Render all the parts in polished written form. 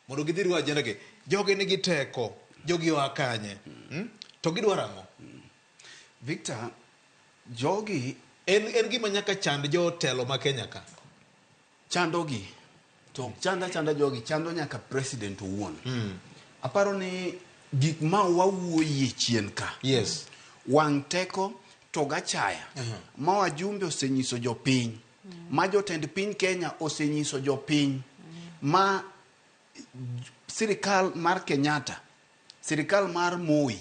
Mondo gidhirgo agenda gi. Jogi nigi teko, jogi oa kanye? To gidwaro ang'o? Victor, jogi En gima nyaka chand jotelo ma Kenya ka. Chandogi to ok chand achanda jogi, chando nyaka president owuon. Aparo ni gik ma wawuoyie chien ka. Wang' teko to gachaya ma wajumbe osenyiso jopiny, ma jotend piny Kenya osenyiso jopiny, ma sirikal mar Kenyatta, sirikal mar Moi,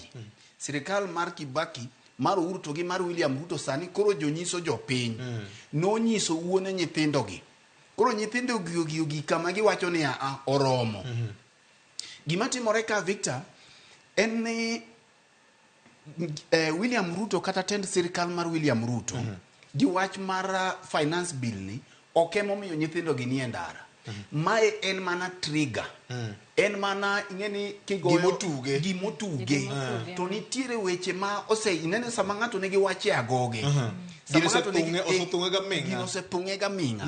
sirikal mar Kibaki, mar Uhuru to gi mar William Ruto sani koro jonyiso jopiny. Nonyiso wuone nyithindogi. Koro nyithindo gi ogi ogi kama giwacho ni a oromo. Gima timore ka Victor en ni William Ruto kata tend sirikal mar William Ruto gi wach mar finance bill ni ok emomiyo nyithindo gi nie ndara. Mae en mana trigger. En mana ing'e ni kigoyo Gimotuge. gimotuge. Gimotuge. To nitiere weche ma ose inene sama ng'ato nigi wach e agoge. Sama Gino ng'ato nigi- osethung'e- osethung'e gaming'a. Gino osethung'e gaming'a.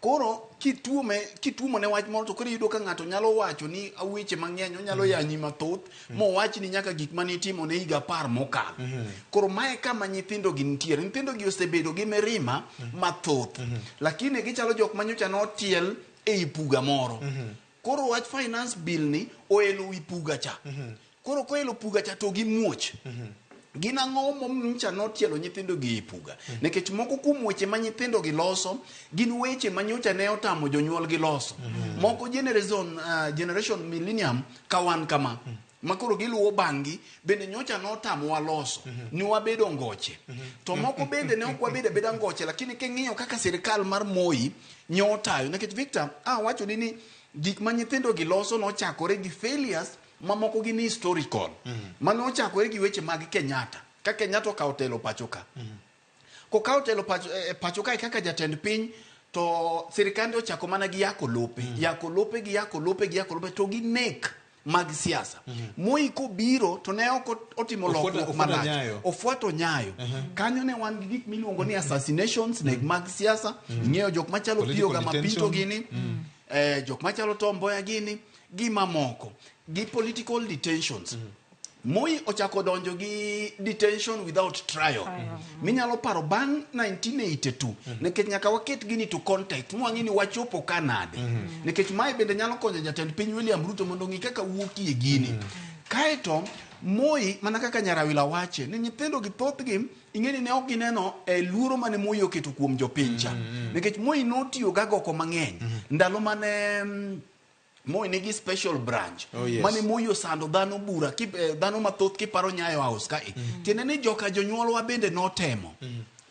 Koro kituome kituomo ne wach moro to koro iyudo ka ng'ato nyalo wacho ni weche mang'eny onyalo yanyi mathoth mowach ni nyaka gik mane itimo ne higa 10 mokalo. Koro mae kama nyithindo gi nitiere. Nyithindo gi osebedo gi mirima mathoth. Lakini gichalo jok ma nyocha notiel ei puga moro. Koro wach finance bill ni oelo wi puga cha. Koro koelo puga cha to gimuoch. Gin ang'o momicha notielo nyithindo gi e puga? Nikech moko kuom weche ma nyithindo gi loso gin weche ma nyocha ne otamo jonyuol gi loso. Moko generation millennium ka wan kama. Ma koro giluwo bang'gi bende nyocha notamowa loso. Ni wabedo ngoche. To moko bende ne ok wabedo abeda ngoche lakini king'iyo kaka sirikal mar Moi nyotayo. Nikech Victor, awacho ni ni gik ma nyithindo gi loso nochakore gi failures mamoko gin historical. Mane ochakore gi weche mag Kenyatta. Ka Kenyatta okawo telo pacho ka. Kokawo telo pacho kae kaka jatend piny to sirikande ochako mana gi yako lope. Yako lope gi yako lope gi yako lope to gi nek mag siasa. Moi kobiro to ne ok otimo lokruok Ofuato malach. nyayo. Ofuato nyayo. Kanyo ne wan gi gik miluongo ni assassinations, nek mag siasa. Ing'eyo jok machalo Political Pio Gama Pinto detention. gini. Jok machalo Tom Mboya gini. Gi mamoko. Gi political detentions. Moi ochako donjo gi detention without trial. Minyalo paro bang' 1982. Nikech nyaka waket gini to context. Mwang'e ni wachopo ka nade. Nikech mae bende nyalo konyo jatend piny William Ruto mondo ong'i kaka wuokie gini. Kaeto Moi mana kaka Nyarawila wache ni nyithindo gi thothgi ing'e ni ne ok gineno e luoro mane Moi oketo kuom jopiny cha. Nikech Moi notiyo ga goko mang'eny. Ndalo mane Moi nigi special branch. Oh, yes. Mane Moi osando dhano bura dhano mathoth kiparo Nyayo House kae. Tiende ni joka jonyuolwa bende notemo.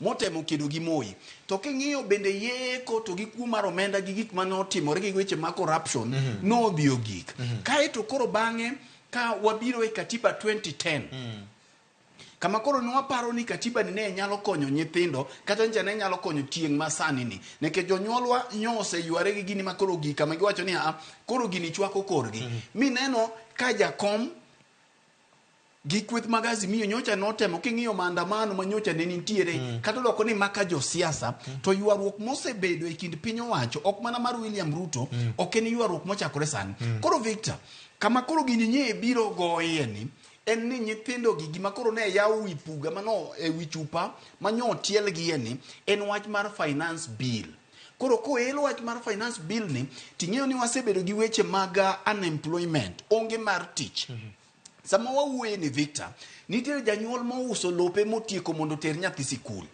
Motemo kedo gi Moi. To king'iyo bende yeko to gi kuo mar omenda gi gik mane otimore gi weche mag corruption nodhi ogik. Kaeto koro bang'e ka wabiro e katiba 2010. Kama koro ne waparo ni katiba ni ne nyalo konyo nyithindo kata ncha ne nyalo konyo tieng' ma sani ni. Nikech jonyuolwa nyo oseyware gi gini ma koro gik kama giwacho ni a koro gini chwako korgi. Mineno ka jakom gi kweth mag Azimio nyocha notemo king'iyo maandamano ma nyocha ne nitiere kata odoko ni maka josiasa to ywaruok mosebedo e kind piny owacho ok mana mar William Ruto ok en ywaruok mochakore sani. Koro Victor, kama koro gini nye biro goye ni en ni nyithindo gi gima koro ne yawo wi puga mano e wi chupa manyo otiel gi ni en wach mar finance bill. Koro koel wach mar finance bill ni ting'eyo ni wasebedo gi weche mag unemployment, onge mar tich. Sama wawuoye ni Victor, nitiere janyuol mouso lope motieko mondo oter nyathi sikul.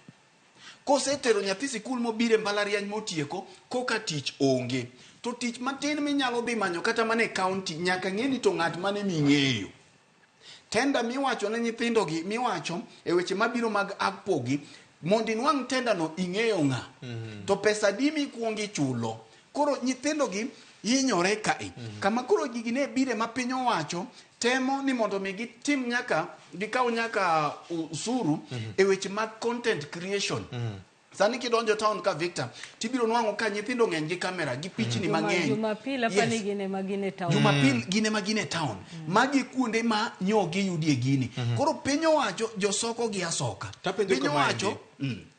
Kosetero nyathi sikul mobiro e mbalariany motieko, koka tich onge. To tich matin minyalo dhi manyo kata mana e county, nyaka ng'e ni to ng'at mane ming'eyo. Tenda miwacho ne nyithindo gi, miwacho e weche mabiro mag AGPO gi, mondo inwang' tenda no ing'eyo ng'a. To pesa adi mikuongo ichulo. Koro nyithindo gi hinyore kae. Kama koro gigi ne bire ma piny owacho temo ni mondo mi gitim nyaka, gikaw nyaka usuru e weche mag content creation. Sani kidonjo town ka, Victor, tibiro nwang'o ka nyithindo ng'eny gi kamera gi pichni mang'eny. Jumapil apani gin ema gin e town. Jumapil gin ema gin e town. Magi kuonde ma nyo giyudie gini. Koro piny owacho josoko gi asoka. Tapenjo Piny kamaendi. owacho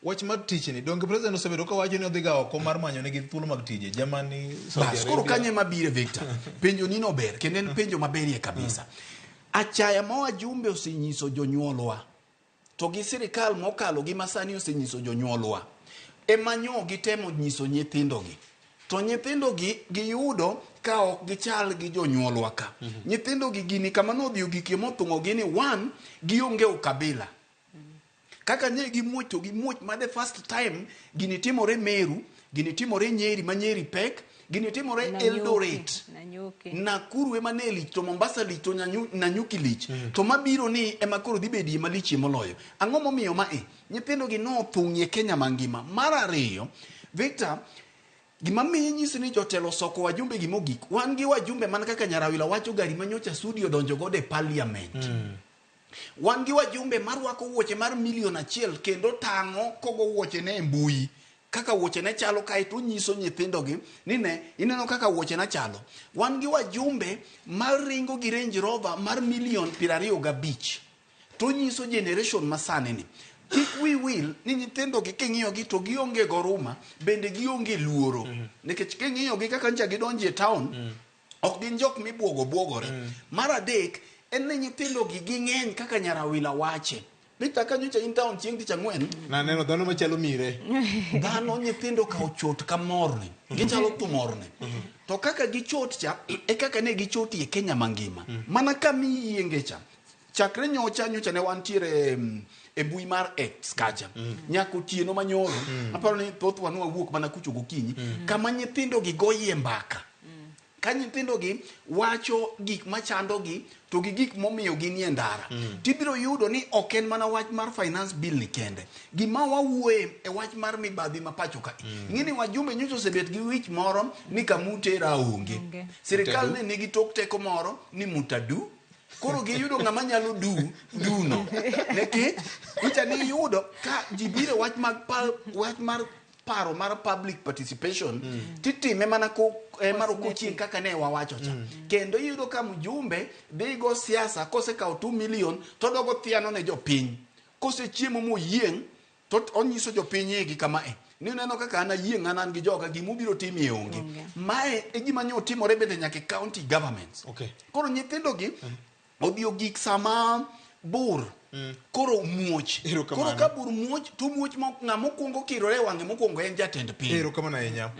Wach mar tich ni, donge president osebedo ka wacho ni odhi ga oko mar manyo negi thuolo mag tije? Jamani, Saudi Bas, koro Arabia. kanyo ema bire, Victor. Penjo ni no ber kendo en penjo maberie kabisa. Achaya ma wajumbe osenyiso jonyuolwa to gi sirikal mokalo gi masani osenyiso jonyuolwa ema nyo gitemo nyiso nyithindogi, to nyithindogi giyudo ka ok gichal gi jonyuolwa ka. Nyithindogi gini kama nodhi ogikie mothung'ogi ni one, gionge ukabila. Kaka nye gimuoch to gimuoch ma the first time gini timore Meru, gini timore Nyeri, ma Nyeri pek, gini timore Nanyuki, Eldoret. Nanyuki. Nakuru ema ne lich, to Mombasa lich, to Nanyuki lich. To mabiro ni ema koro dhi bedie malichie moloyo. Ang'o momiyo mae? Nyithindo gi nothung'ie Kenya mangima. Mar ariyo, Victor, gima miyo nyisi ni jotelo osoko wajumbe gi mogik. Wan gi wajumbe mana kaka Nyarawila wacho, gari manyocha Sudi odonjo godo e parliament. Wan gi wajumbe marwako wuoche mar milion 1 kendo tang'o kogo wuoche ne e mbui kaka wuoche ne chalo, kaeto onyiso nyithindogi ni ne ineno kaka wuoche na chalo. Wan gi wajumbe maringo gi Range Rover mar milion 25 to onyiso generation masani ni kik wi wil ni nyithindogi king'iyogi to gionge goruma, bende gionge luoro, nikech king'iyogi kaka ncha gidonjo e town, ok gin jok mibuogo buogore. Mar adek en ni nyithindogi ging'eny kaka Nyarawila wache. Victor, ka nyocha in town chieng' tich ang'wen, Naneno dhano machalo mire. Dhano, nyithindo ka ochot ka morni, gichalo thumorni. To kaka gichot cha e kaka ne gichotie e Kenya mangima. Mana kamiyienge cha, chakre nyocha nyocha ne wantiere e mbui mar X kacha nyaka otieno manyoro. Aparo ni thothwa nwawuok mana kucho gokinyi, kama nyithindo gi goyie mbaka, ka nyithindogi wacho gik machandogi to gi gik momiyo ginie ndara. Tibiro yudo ni ok en mana wach mar finance bill ni kende. Gima wawuoye e wach mar mibadhi ma pacho ka. Ing'e ni wajumbe nyocha osebet gi wich moro ni kamutera onge. Onge. Sirikal ne nigi tok teko moro ni mutadu. Koro giyudo ng'ama nyalo du duno. Nikech icha ni iyudo ka ji biro e wach mag wach mar paro mar public participation, titime mana ko mar okochieng' kaka ne wawacho cha. Kendo iyudo ka mjumbe dhi go siasa, kosekawo 2 million todogo thiano ne jopiny, kosechiemo moyieng' to onyiso jopiny egi kama e ni uneno kaka an ayieng', an gi joga, gimubiro timie onge. Onge. Mae e gima nyo timore bende nyaka e county governments. Koro nyithindogi odhi ogik sama bur koro muoch. Erokamano. Koro ka bur muoch to muoch ng'ama okwongo kirore e wang'e mokwongo en jatend piny. Erokamano ahinya.